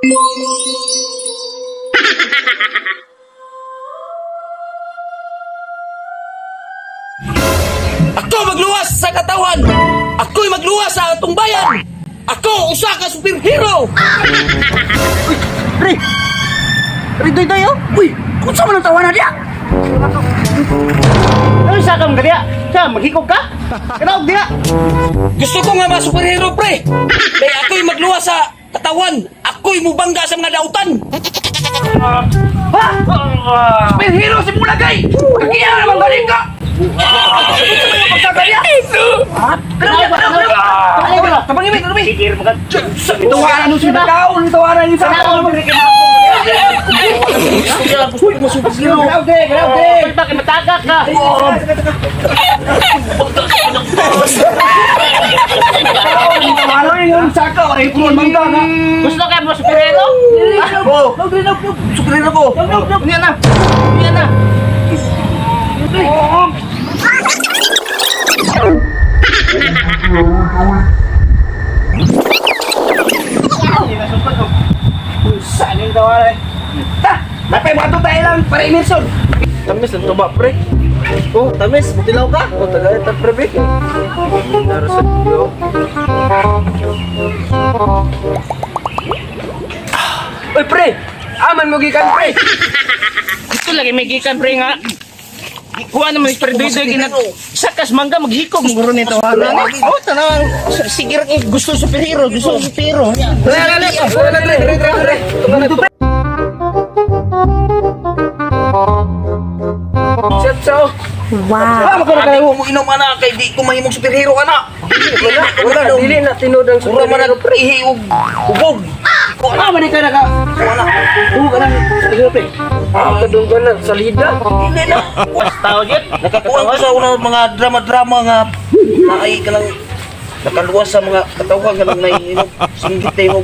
Ako magluwas sa katawan. Ako'y magluwas sa atong bayan. Ako usa ka superhero. Pre! Pre, doy doy oh! Uy! Kung saan man ang tawanan niya? Ano sa kang gadiya? Sa maghikog ka? Kanaog diha. Gusto ko nga mga superhero, pre. Kaya ako'y magluwas sa katawan. Ako'y mubangga sa mga dautan. Ha? Superhero si Mulagay! Kaya naman galing ka! Sige, magad. Tawanan nung sinakaon! Tawanan niyo sa ako! Gusto ko superhero. Grabe! Grabe! Uy, bakit matagak ka? Tawanan niyo yung saka! Oray, puro mangga nga! Gusto ka mo superhero? Oh, superhero ko. Niya na. Niya na. Saan yung tawanan? Ta! Napay, mga tayo lang para Emerson! Tamis ang tuba, pre. Oh, tamis. Mutilaw ka. Oh, tagay ta, pre, be. Naro sa iyo. Oy, pre. Aman mo gikan, pre. Gusto lagi may gikan pre nga. Kuha naman si Pre Doy Doy ginag sakas mangga maghikog muro nito. Oh, tanaw. Sige ra kay gusto superhero, gusto superhero. Dali, dali, dali, dali, dali, dali. Set so. Wow. Ah, magkano mo inom ana kay di ko mahimong superhero ana. Wala, Wala, dili na tinud ang Mura man superhero, nag ihi og hubog. Ah, man ka naka! Wala. Oo ka lang! Sige, pre! Ah, kadunggan na salida. Dili na. Tao jud. Nakakuha ko sa una mga drama-drama nga naay ka lang nakaluwas sa mga katawhan ka lang naiinom. Singgit na yung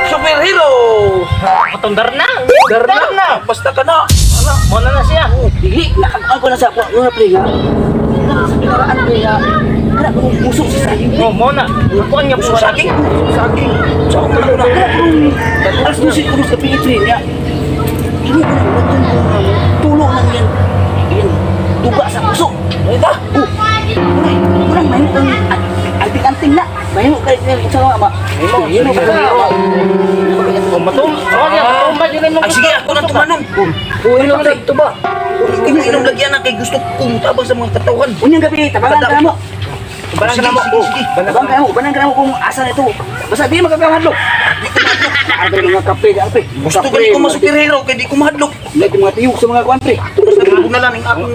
superhero! Patundar na. Darna! Basta ka na! Mo na na siya. Dili, nakakuha ko na sa ako. Nga, pre, nga. Sa pinaraan, pre, nga. Kana kung puso sa saging, pre. Oh, mo na. Kuan nga Puso po saging! Saging! Sa akong na. Kana kung alas 12 ko sa gabi, pre, nga. Ini ko na ulat tulo lang yan. Yan, duga sa puso. Ano ba? Oh, unay, unang mahimo kang anting-anting na. Mahimo ka rin sa mga ma. Mahimo ka na. Oh, matum. Oh, niya, matumba jud mo. Ay sige, ako na tumanon. Oh, inom na tuba. Inom, inom lagi na kay gusto kong tabang sa mga katawhan. Unyang gabi, tabangan ka na mo. Sige, ka na mo. sige, sige. Tabangan ka na mo, ubanan ka na mo kung asa na ito. Basta di magkakahadlok. Di mga kape, kape. Gusto ko ko ma-superhero kay di ko mahadlok. Hindi ko mga tiyok sa mga kwan, pre. Basta ko na lang ang akong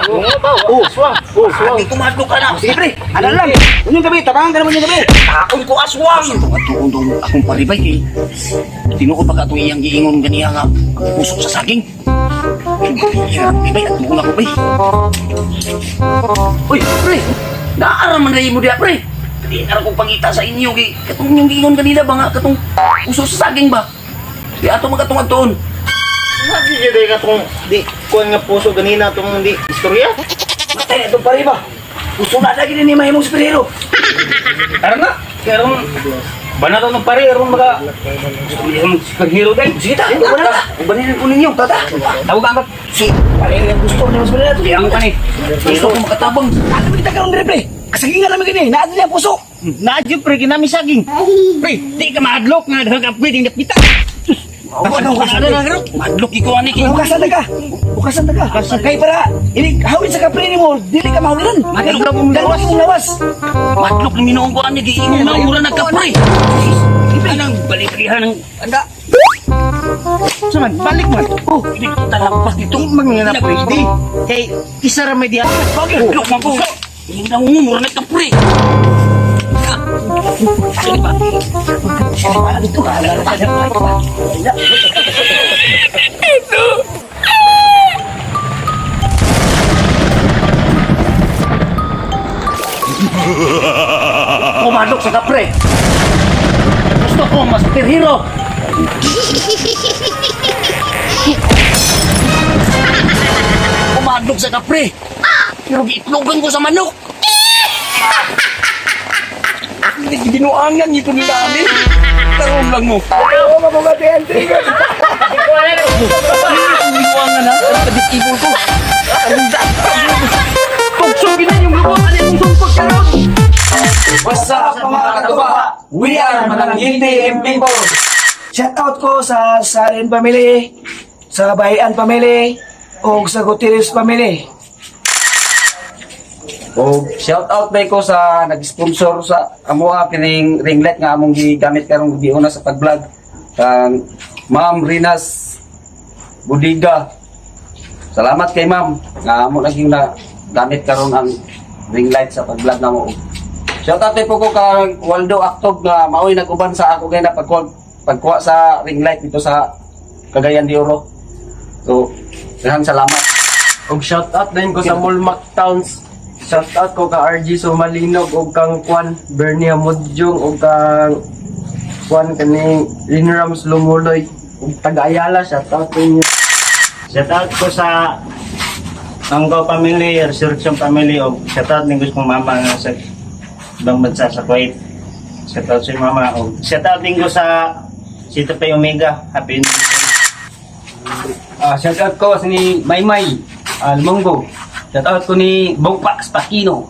Oh, aswang. Oh, Di ko mahadlok ana. Sige, pre. Ano lang? Unyang gabi, tabangan ka naman unyang gabi. Akong ko aswang. Atuon dong akong paribay kay tinuod pa ka itong iyang giingon ganiya nga puso sa saging. Ibay at muna ko bay. Uy, pre. Naara man rin mo diya, pre. Di ara kong pangita sa inyo kay katong inyong giingon kanina ba nga katong puso sa saging ba? Di ato magatong atuon. Lagi jud ka tong di kuan nga puso ganina tong di istorya. Matay na itong pare ba? Gusto na lagi ni mahimong superhero. Tara na. Karon bana ng pare aron maka gusto niya mag superhero day. Sige ta, ubanan ka. Ubanin ko ninyo, tata. Tawag ka Si, pare yung gusto niya superhero. Di ang kani. Gusto ko makatabang. Ano kita karon dire, pre? Kasagingan namin gini, naa niya ang puso. Na jud pre kinami saging. Pre, di ka mahadlok nga daghang ka pwedeng dapita. Ano, Ano na garo? Mahadlok ikaw ani kay. Hukasan ta ka. Hukasan ta ka. Kay para ini hawin sa kapre nimo, dili ka mahulan. Madlok mong lawas. Mong lawas. Mahadlok ni minuong ko ani giingon na mura nagkapre. Anang balikrihan ng Anda. Saman, balik man. Oh, hindi talampas dito. Mga na pwede. Kay isa ra may diha. Bagay, look man ko. Hindi na mura nagkapre. Sige ba? Sige pa dito. Kumadlok sa kapre. Gusto ko mas superhero. Kumadlok sa kapre. Pero giitlogan ko sa manok. Binuangan ito nila amin. Tarom lang mo. Oo, mabugati ang tingin. Iwang na, ang kadisable ko. Tugsugin na yung luwa, ano yung sumpag karon? What's up, mga katuba? We are Mananghindi MP4. Shout out ko sa Sarin family, sa Bayan family, o sa Gutierrez family. O shout out day ko sa nag-sponsor sa amoa kining ring light nga among gigamit karong giuna sa pag-vlog. Kang Ma'am Rinas Budiga. Salamat kay Ma'am nga amo lagi na gamit karon ang ring light sa pag-vlog namo. Shout out day po ko kang Waldo Actog nga maoy nag-uban sa ako gay na pagkuha, pagkuha sa ring light dito sa Cagayan de Oro. So, daghang salamat. Og shout out din ko sa Mulmac Towns. Shout out ko ka RG Sumalinog og kang Kwan Bernie Hamudyong og kang Kwan kaning Linrams Lumuloy og taga Ayala, shout out ninyo. Shout out ko sa Manggaw family, Resurrection family, o shout out din ko sa mama nga sa ibang bansa sa Kuwait. Shout out sa mama. O shout out din ko sa Sita Pay Omega. Happy anniversary. Shout out ko sa ni Maymay Almongo. Shout out ko ni Bongpax Pakino.